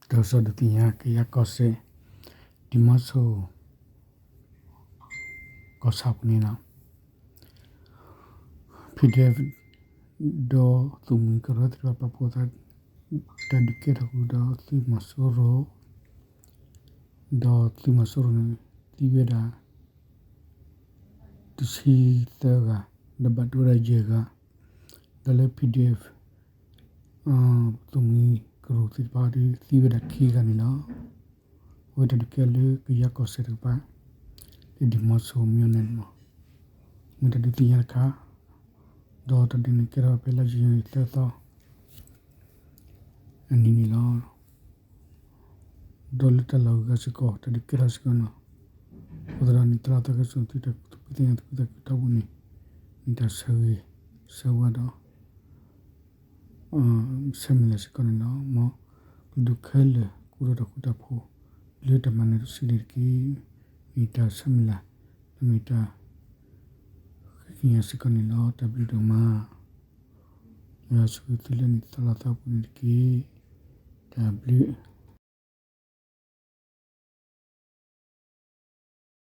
တၢ်ကစီၣ်ဒုးသ့ၣ်ညါ ကယၤကီၢ်စဲၣ် ဒံၣ်မီဆိ ကီၢ်ဆၣ်ပူၤန့ၣ်လီၤ. PDF ဒီးသုးမုၢ်ကရၢသ့ၣ်တဖၣ် ပာ်ဖှိၣ်သး တၢ်ဒုးကဲထီၣ်ဃုာ်ဒီးသုးမီၤစိရိၤ, ဒီးသုးမီၤစိရိၤန့ၣ် သံဝဲဒၣ် တဆံသၢဂၤ, ဒီးဘၣ်ဒိဝဲဒၣ်ယဲၢ်ဂၤ, ဒီးလၢ PDF သုးမုၢ်ကရၢသ့ၣ်တဖၣ်ဒီး သံဝဲဒၣ်ခံဂၤန့ၣ်လီၤ. အဝဲတၢ်ဒုးကဲထီၣ်လၢကယၤကီၢ်စဲၣ်တကပၤ လၢဒံၣ်မီဆိ မံၤန့ၣ်လီၤ. မ့ၢ်တၢ်ဒုးသ့ၣ်ညါတခါ, ဒီးတၢ်ဒုးန့ၣ်ကဲထီၣ်ဖဲလါယနူၤအါရံၤသၢသီ အနံၤန့ၣ်လီၤ. ဒီးလၢတၢ်လီၢ်ဂၤစ့ၢ်ကီး တၢ်ဒုးကဲထီၣ်စ့ၢ်ကီးန့ၣ်လီၤ. အဃိသတးန့ၣ် သရၣ်သးကဲစိ သုတၢ်ကူၣ်သ့ၣ်ညါ သုးကူၣ်သ့ၣ်ညါ သုးကတီၢ်ပူၤန့ၣ် မ့ၢ်တၢ်ဆၢဂ့ၤဆၢဝါဒီး ဆၢမုၢ်လၢ်စ့ၢ်ကီးန့ၣ်လီၤ. မ်ပကဒုးခဲလၢာ် ကူၣ်ဒီးတၢ်ဃူတၢ်ဖိး လၢတၢ်မၤနၢၤတစုန့ၣ်တက့ၢ်. မ့ၢ်တၢ်ဆၢမုၢ်လၢ် ဒီးမ့ၢ်တၢ်ဃ့ကညးစ့ၢ်ကီးန့ၣ်လီၤ. တၢ်ဘျုးဒိၣ်မး မ်ယွၤဆိၣ်ဂ့ၤသုလၢနံၣ်သီလါသီပူၤန့ၣ်တက့ၢ်. တၢ်ဘျုး